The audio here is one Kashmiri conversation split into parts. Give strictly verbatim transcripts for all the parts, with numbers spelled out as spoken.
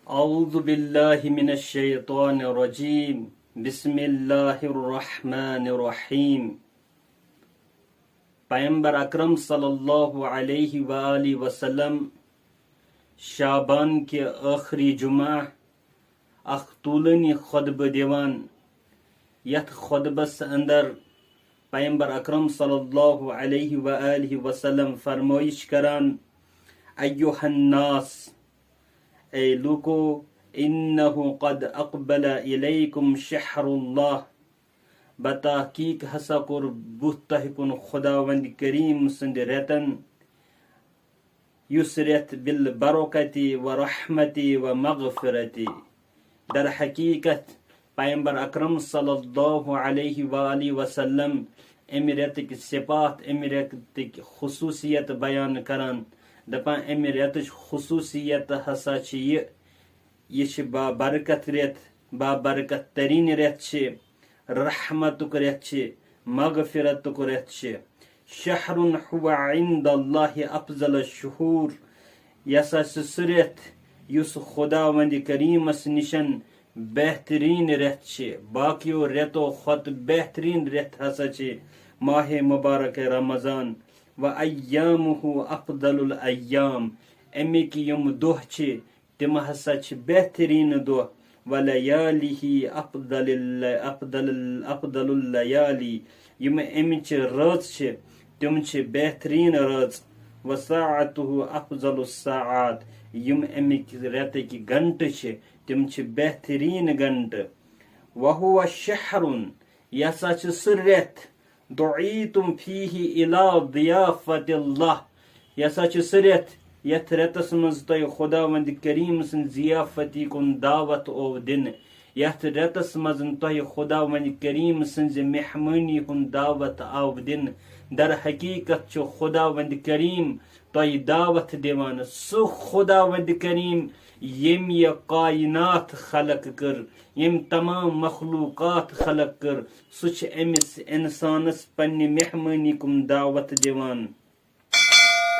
أعوذ بالله من الشيطان الرجيم. بسم الله الرحمن الرحيم. پیغمبر اکرم صلی اللہ علیہ وآلہ وسلم شعبان کہِ ٲخری جمعہ اکھ طولٲنی خطبہٕ دِوان۔ یتھ خطبس اندر پیغمبر اکرم صلی اللہ علیہ وآلہ وسلم فرمٲیش کران، ایھا الناس، اے لوکو، انہ قد اقبل الیکم شہر اللہ، بتحقیق ہسا کوٚر بُتھ تۄہہِ کُن خداوند کریم سٕنٛدِ رٮ۪تن، یُس رٮ۪تھ بالبرکتی و رحمتی و مغفرتی۔ در حقیقت پیغمبر اکرم صلی اللہ علیہ وآلہ وسلم امہِ رٮ۪تٕکۍ صفات، امہِ رٮ۪تٕکۍ خصوصیت بیان کران، دپان، امہِ رٮ۪تٕچ خصوصیت ہسا چھِ یہِ، یہِ چھِ بابرکت رٮ۪تھ، بابرکت تریٖن رٮ۪تھ چھِ، رحمتُک رٮ۪تھ چھِ، مغفرتُک رٮ۪تھ چھِ۔ شہر هو عند اللہ افضل الشہور، یہِ ہسا چھُ سُہ رٮ۪تھ یُس خداوند کریمس نِشن بہتریٖن رٮ۪تھ چھِ، باقیو رٮ۪تو کھۄتہٕ بہتریٖن رٮ۪تھ ہسا چھِ ماہ مبارک رمضان۔ و ایامہ افضل الایام، اَمِکۍ یِم دۄہ چھِ، تِم ہسا چھِ بہتریٖن دۄہ۔ ولیالہ افضل ال-، افضل ال-، افضل اللیالی، یِم اَمِچ رٲژ چھِ، تِم چھِ بہتریٖن رٲژ۔ وساعتہ افضل الساعات، یِم اَمِکۍ رٮ۪تٕکۍ گھنٹہٕ چھِ، تِم چھِ بہتریٖن گھنٹہٕ۔ وہو شہر، یہِ ہسا چھُ سُہ رٮ۪تھ، دعیتم فیہ الی ضیافت اللہ، یہِ ہسا چھُ سُہ رٮ۪تھ، یتھ رٮ۪تس منٛز تۄہہِ خداوند کریم سٕنٛز ضیافتی کُن دعوت آو دِنہٕ، یتھ رٮ۪تس منٛز تۄہہِ خداوند کریم سٕنٛزِ مہمٲنی ہُنٛد دعوت آو دِنہٕ۔ در حقیقت چھُ خداوند کریم تۄہہِ دعوت دِوان، سُہ خداوند کریم ییٚمۍ یہِ کائنات خلق کٔر، ییٚمۍ تمام مخلوقات خلق کٔر، سُہ چھُ أمِس انسانس پننہِ مہمٲنی کُن دعوت دِوان۔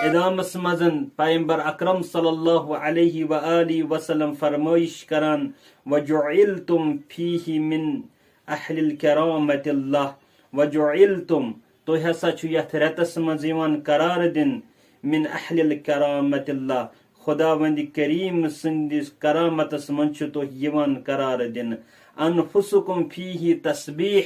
ادامس منٛز پیغمبر اکرم صلی اللہ علیہ وآلہ وسلم فرمٲیش کران، وجعلتم فیہ من اہل الکرامت اللہ، وجعلتم، تُہۍ ہسا چھِو یتھ رٮ۪تس منٛز یِوان قرار دِنہٕ، من اہل الکرامت اللہ، خداوند کریم سٕنٛدِس کرامتس منٛز چھِو تُہۍ یِوان قرار دِنہٕ۔ انفسکم فیہ تسبیح،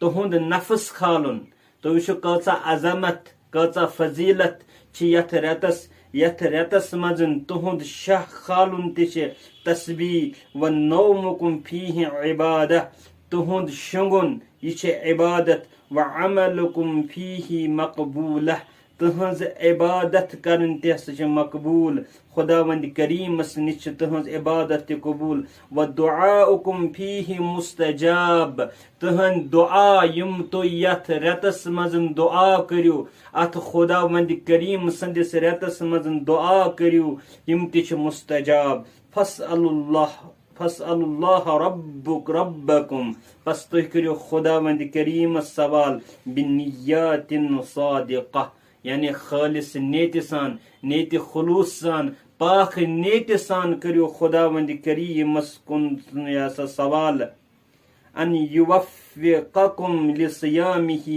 تُہُنٛد نفس کھالُن۔ تُہۍ وٕچھِو کۭژاہ عظمت، کۭژاہ فضیلت چھِ یتھ رٮ۪تس، یتھ رٮ۪تس منٛز تُہُنٛد شاہ کھالُن تہِ چھِ تسبیح۔ و نومکم فیہ عبادہ، تُہُنٛد شۄنٛگُن یہِ چھِ عبادت۔ و عملکم فیہ مقبولہ، تُہٕنٛز عبادت کرٕنۍ تہِ ہسا چھِ مقبول۔ خداوند کریمس نِش چھِ تُہٕنٛز عبادت تہِ قبول۔ و دعاؤکم فیہ مستجاب، تُہٕنٛدۍ دعا یِم تُہۍ یتھ رٮ۪تس منٛز دعا کٔرِو، اتھ خداوند کریم سٕنٛدِس رٮ۪تس منٛز دعا کٔرِو، یِم تہِ چھِ مستجاب۔ فاسألوا اللہ، فاسألوا اللہ ربک، ربکم، پس تُہۍ کٔرِو خداوند کریمس سوال بنیات صادقہ، یعنی خالص نیتہِ سان، نیتہِ خلوص سان، پاک نیتہِ سان کٔرِو خداوند کریمس کُن، یہِ ہسا، سوال۔ ان یوفقکم لصیامہ،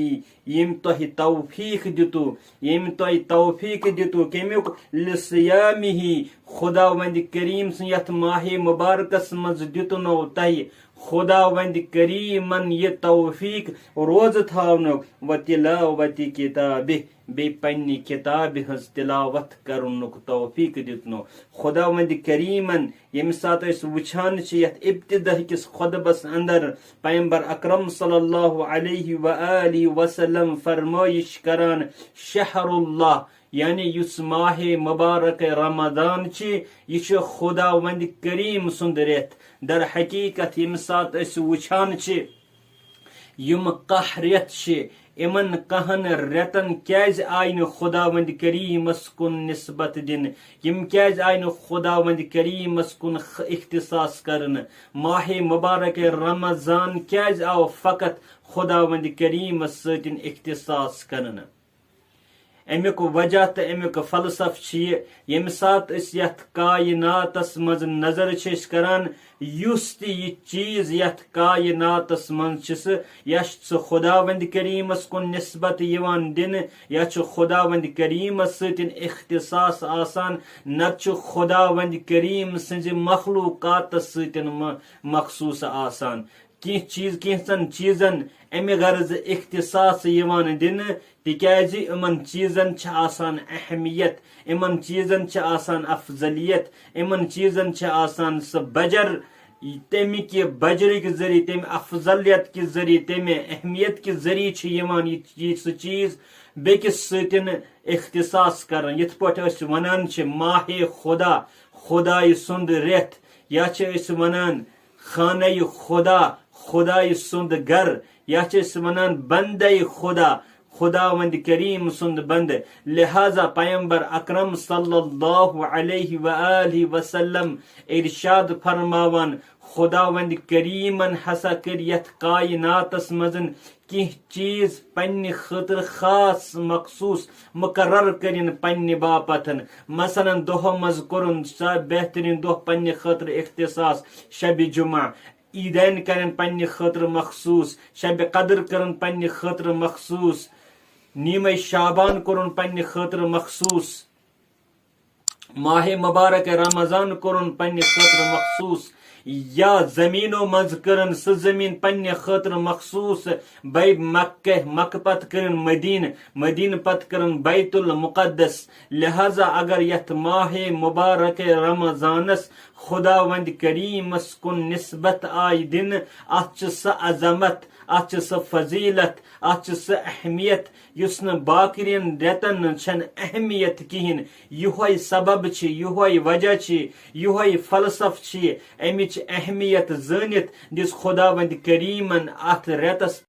ییٚمۍ تۄہہِ توفیق دِتو، ییٚمۍ تۄہہِ توفیق دِتو، کمیُک؟ لصیامہ، خداوند کریم سٕنٛز یتھ ماہ مبارکس منٛز دِتنو تۄہہِ خداوند کریمن یہِ توفیق روزٕ تھاونُک، و تلاوت کتابہ، بیٚیہِ پننہِ کتابہِ ہٕنٛز تلاوت کرنُک توفیق دیُتنو۔ خداوند کریمن ییٚمہِ ساتہٕ أسۍ وٕچھان چھِ یتھ ابتداہکِس خطبس اندر پیغمبر اکرم صلی اللہ علیہ وآلہ وسلم فرمٲیش کران، شہر اللہ، یعنی یُس ماہ مبارک رمضان چھِ، یہِ چھُ خداوند کریم سُنٛد رٮ۪تھ۔ در حقیقت ییٚمہِ ساتہٕ أسۍ وٕچھان چھِ، یِم کاہ رٮ۪تھ چھِ، یِمن کاہن رٮ۪تن کیازِ آیہِ نہٕ خداوند کریمس کُن نسبت دِنہٕ؟ یِم کیازِ آیہِ نہٕ خداوند کریمس کُن خ-، اختصاص کرنہٕ؟ ماہ مبارک رمضان کیازِ آو فقط خداوند کریمس سۭتۍ اختصاص کرنہٕ؟ اَمیُک وجہ تہٕ اَمیُک فلسفہٕ چھُ یہِ، ییٚمہِ ساتہٕ أسۍ یَتھ کائناتَس منٛز نظر چھِ أسۍ کران، یُس تہِ یہِ چیٖز یَتھ کائناتَس منٛز چھِ، سُہ یا چھُ سُہ خداوند کریٖمَس کُن نسبت یِوان دِنہٕ، یا چھُ خداوند کریٖمَس سۭتۍ اختصاص آسان، نَتہٕ چھُ خداوند کریم سٕنٛزِ مخلوقاتَس سۭتۍ م-، مخصوص آسان۔ کینٛہہ چیٖز، کینٛژن چیٖزن اَمہِ غرض اختصاص یِوان دِنہٕ، تِکیازِ یِمن چیٖزن چھِ آسان اہمیت، یِمن چیٖزن چھِ آسان افضلیت، یِمن چیٖزن چھِ آسان سُہ بجر، تَمہِ کہِ بجرٕکۍ ذٔریعہٕ، تَمہِ افضلیت کہِ ذٔریعہٕ، تَمہِ اہمیت کہِ ذٔریعہٕ چھِ یِوان یہِ، یہِ سُہ چیٖز بیٚکِس سۭتۍ اختصاص کرنہٕ۔ یِتھ پٲٹھۍ أسۍ وَنان چھِ ماہِ خدا، خدایہِ سُنٛد رٮ۪تھ، یا چھِ أسۍ وَنان خانہ خدا، خدایہِ سُنٛد گَر، یا چھِ أسۍ وَنان بندے خدا، خداوند کریم سُنٛد بندٕ۔ لہذا پیمبر اکرم صلی اللہ علیہ و آلہ وسلم ارشاد فرماوان، خداوند کریمن ہسا کٔرۍ یتھ کائناتس منٛز کینٛہہ چیٖز پننہِ خٲطرٕ خاص مخصوص مقرر کٔرِن پننہِ باپتھ۔ مثلاً، دۄہو منٛز کوٚرُن سا بہترین دۄہ پننہِ خٲطرٕ اختصاص، شبِ جمعہ۔ عیدین کرن پننہِ خٲطرٕ مخصوص، شبِ قدر کرن پننہِ خٲطرٕ مخصوص، نیمے شعبان کوٚرُن پننہِ خٲطرٕ مخصوص، ماہِ مبارک رمضان کوٚرُن پننہِ خٲطرٕ مخصوص، یا زمینو منٛز کٔرٕن سُہ زمین پننہِ خٲطرٕ مخصوص، بے مکہ، مکہ پتہٕ کٔرٕن مدینہ، مدینہ پتہٕ کٔرٕن بیت المقدس۔ لہذا اگر یتھ ماہِ مبارک رمضانس خداوند کریمس کُن نسبت آیہِ دِنہٕ، اتھ چھِ سۄ عظمت، اتھ چھِ سۄ فضیلت، اتھ چھِ سۄ اہمیت، یُس نہٕ باقین رٮ۪تن چھنہٕ اہمیت کِہیٖنۍ۔ یُہوے سبب چھِ، یُہوے وجہ چھِ، یُہوے فلسفہٕ چھِ، امِچ اہمیت زٲنِتھ دِژ خداوند کریمن اتھ رٮ۪تس